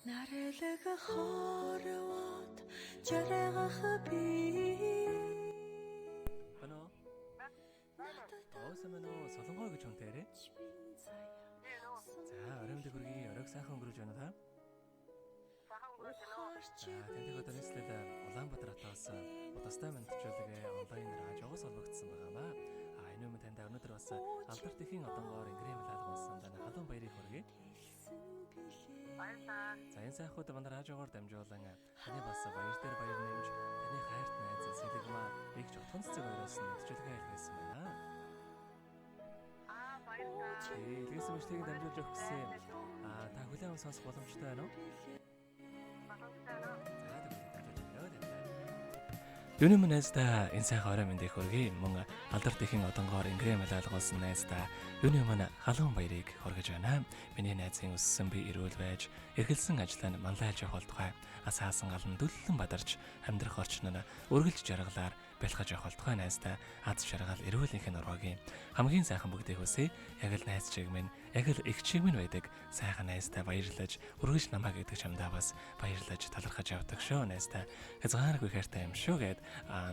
Нарэлэг хорвот жаргах би. Бано. Оо самано солонгой гэж хүн тэрэ. За оройн мэндийг хүргэе. Оройг сайхан өнгөрөөж байна та. За танд одоо нийслэл Улаанбаатар хотоос Удастай мэндчүүлгээ онлайн радиогоос холбогдсон байгаамаа. А энэ өмнө танд өнөөдөр бас алдарт ихийн одонгоор ингрэм лалгуулсан дана халуун баярыг хүргэе. Баярлалаа. За энэ сайхан өдөр манай радиогоор дамжуулан таны бас баяр дээр баяр нэмж таны хайрт найз Сэлэгмаа их чотхон цэцэг хоёроос нь мэндчилгээ илгээсэн байна. Аа баярлалаа. Илгээсэн мэдлэгийг дамжуулж өгөх гэсэн. Аа та хүлээн аван сонсох боломжтой байна уу? Боломжтой байна. За тэгвэл дамжуулж өгье таньда. Юуны минь найздаа энэ сайхан орой мэндийг хүргэе. Мөн алдарт ихэн одонгоор ингрэм алалгуулсан найздаа юуны минь халуун баярыг хүргэж байна. Миний найзын өссөн би эрүүл байж, эргэлсэн ажлаа нь манлайлж явах болтугай. Асаасан галан дүллэн бадарч амьдрах орчин нь үргэлж жаргалаар бэлхаж явах болтугай найздаа аз жаргал эрүүлийнх нь урвагийн хамгийн сайхан бүгдийг хүсье. Яг л найз чиг минь, яг л их чиг минь байдаг. Сайхан найздаа баярлаж, үргэлж намаа гэдэг чамдаа бас баярлаж талархаж явдаг шүү найздаа. Хязгааргүй хайртай юм шүү гэд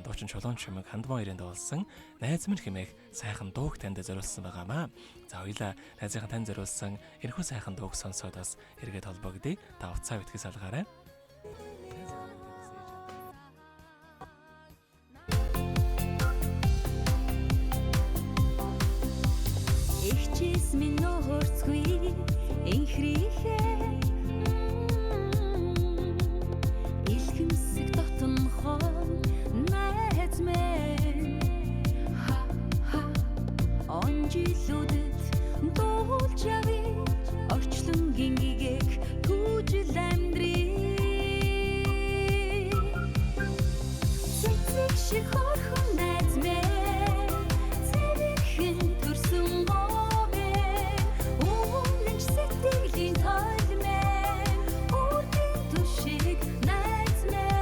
дуучин чулуун чимэг хандмаа хоёрын дуулсан найз минь хэмээх сайхан дууг танд зориулсан байгаамаа. За хоёлаа найзынхаа танд зориулсан энэхүү сайхан дууг сонсоод бас эргээд холбогдъё. Та уцаа битгий салгаарай. Ихчээс минь нөхөрцгүй инхрийнхээ илхэмсэг дотнохоо найз мэн ха ха онжилүүдэд дуулж явъя орчлонгийн гигэх түүжил амьдрий цэцэг шиг хөрхөн найз мэн цэвэрхэн төрсөн гомэн өмнөж сэтгэлийн тойл мэн үрдийн түшиг найз мэн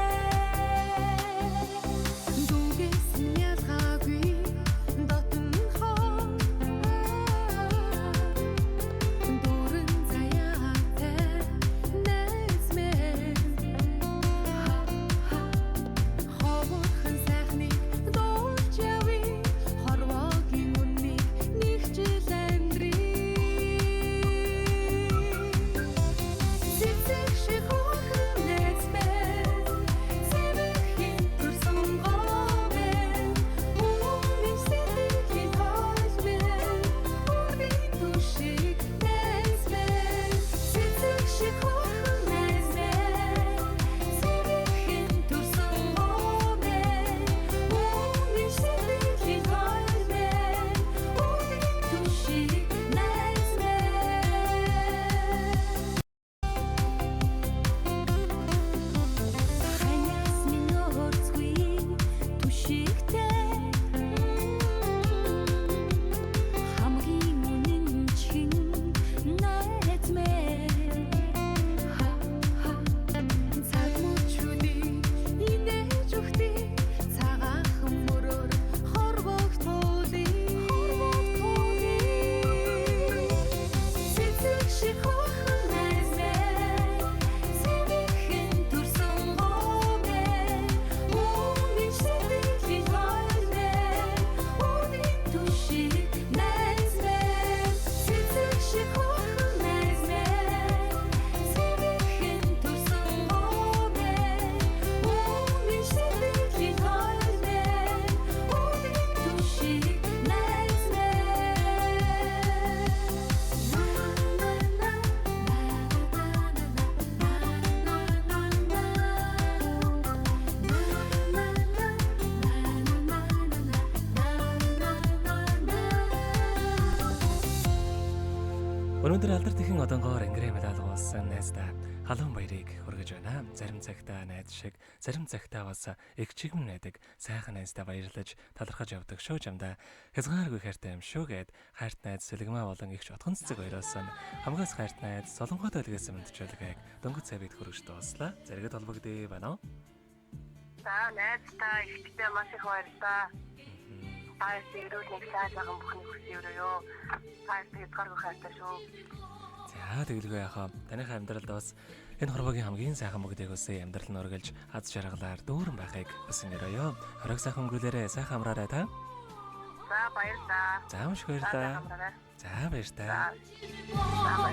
Дүгээс нь ялгаагүй дотнохоо дүүрэн заяатай найз мэн ховорхон сайхныг дуулж явъя хорвоогийн үннийг нэгчил амьдрий цэцэг шиг хөрхөн найз мэн цэвэрхэн төрсөн гомэн өмнө сэтгэлийн тойл мэн үрдийн түшиг найз мэн цэцэг шиг хөрхөн найз мэн цэвэрхэн төрсөн гомэн өмнө сэтгэлийн тойл мэн үрдийн түшиг найз мэн Ханаас минь өөрцгүй түшигтэй хамгийн үнэнчхэн найз мэн ха ха цаг мөчүүдийг инээж өгтий цагаахан мөрөөр хорвог туулий хорвог туулий цэцэг шиг хөрхөн найз мэн цэвэрхэн төрсөн гомэн өмнө сэтгэлийн тойл мэн үрдийн түшиг найз мэн цэцэг шиг хөрхөн найз мэн цэвэрхэн төрсөн гомэн өмнө сэтгэлийн тойл мэн үрдийн түшиг найз мэн Өнөөдөр алдарт ихэн одонгоор ингрэм лалгуулсан найздаа халуун баярыг хүргэж байна. Зарим цагтаа найз шиг, зарим цагтаа бас их чигмэн байдаг. Сайхан найздаа баярлаж, талархаж явдаг шүү чамдаа. Хязгааргүй хайртай юм шүү гэд хайрт найз Сэлгмаа болон их чотхон цэцэг хоёроос нь хамгаас хайрт найз Солонгойд илгээсэн мэндчилгээг дөнгөж цайвд хүргэж дууслаа. Зэрэгэд холбогдъё байна уу? За найздаа ихтэй маш их баярлалаа. Та их эрүүл нэг сайн сайхан бүхний хүсье өрөөё. Та их хязгааргүй хайртай шүү. За За тэгэлгүй яхаа. Таныхаа амьдралд бас энэ хорвоогийн хамгийн сайхан бүгдийг хүсье. Амьдрал нь үргэлж аз жаргалаар дүүрэн байхыг хүсэн өрөөё. Хорог сайхан өнгөрүүлээрэ, сайхан амраарай та. За баярлалаа. За маш их За баярлалаа. амраарай. За баяр та. За. За баярлалаа.